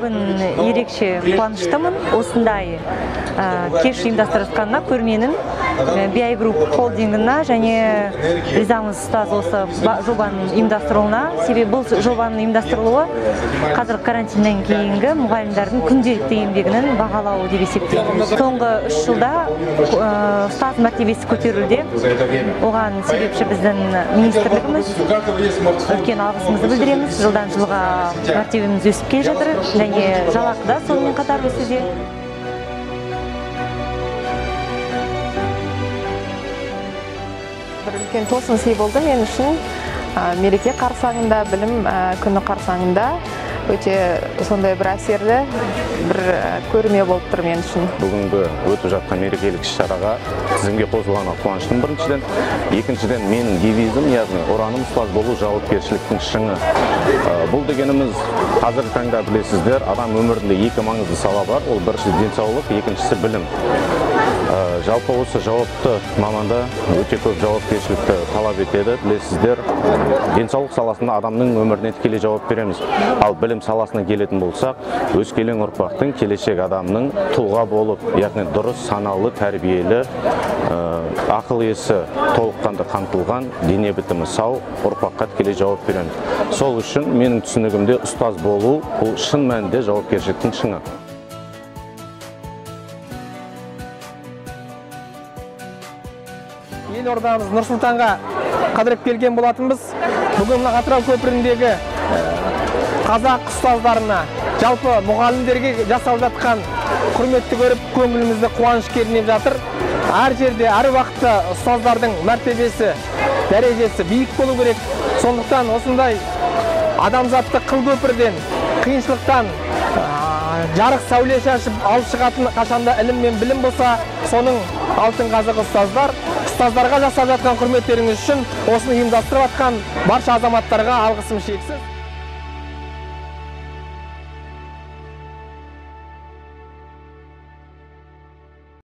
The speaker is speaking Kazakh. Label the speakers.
Speaker 1: Бүгін ерекше қуаныштымын. Осындай кеш ұйымдастырылғанына көрменің BI Group холдингына және ризамыз ұстаз осы жобаның ұйымдастырылуына. Себебі бұл жобаның ұйымдастырылуы қазір карантиннен кейінгі мұғалімдердің күнделікті еңбегінің бағалауы деп есептеймін. Соңғы 3 жылда ұстаз мәртебесі көтерілді. Оған себепші біздің министрлігіміз. Үлкен алғысымызды білдіреміз. Жылдан жылға мәртебеміз өсіп келе жатыр және жалақы да сонымен қатар өсуде.
Speaker 2: Бір үлкен тосын сый болды мен үшін. Мереке қарсаңында, білім күні қарсаңында өте сондай бір әсерлі бір көрме болып тұр мен үшін.
Speaker 3: Бүгінгі өтіп жатқан мерекелік іс-шараға тізімге қосылғанына қуаныштымын біріншіден. Екіншіден, менің девизім, яғни ұраным ұстаз болу жауапкершіліктің шыңы. Бұл дегеніміз қазіргі таңда білесіздер, адам өмірінде екі маңызды сала бар. Ол біріншісі денсаулық, екіншісі білім. Жалпы осы жауапты маманда өте көп жауапкершілікті талап етеді. Білесіздер, денсаулық саласында адамның өміріне тікелей жауап береміз. Ал білім саласына келетін болсақ, өскелең ұрпақтың, келешек адамның тұлға болып, яғни дұрыс, саналы, тәрбиелі, ақыл есі толыққанды қамтылған, дене бітімі сау ұрпаққа тікелей жауап береміз. Сол үшін менің түсінігімде ұстаз болу бұл шын мәнінде жауапкершіліктің шыңы.
Speaker 4: Елордамыз Нұр-Сұлтанға қадіреп келген болатынбыз. Бүгін мына Атырау көпіріндегі қазақ ұстаздарына, жалпы мұғалімдерге жасалып жатқан құрметті көріп, көңілімізді қуаныш кернеп жатыр. Әр жерде, әр уақытта ұстаздардың мәртебесі, дәрежесі биік болу керек. Сондықтан осындай адамзатты қыл көпірден, қиыншылықтан жарық сәуле шашып алып шығатын қашанда ілім мен білім болса, соның алтын қазығы ұстаздар. Ұстаздарға жасап жатқан құрметтеріңіз үшін осыны ұйымдастырып жатқан барша азаматтарға алғысым шексіз.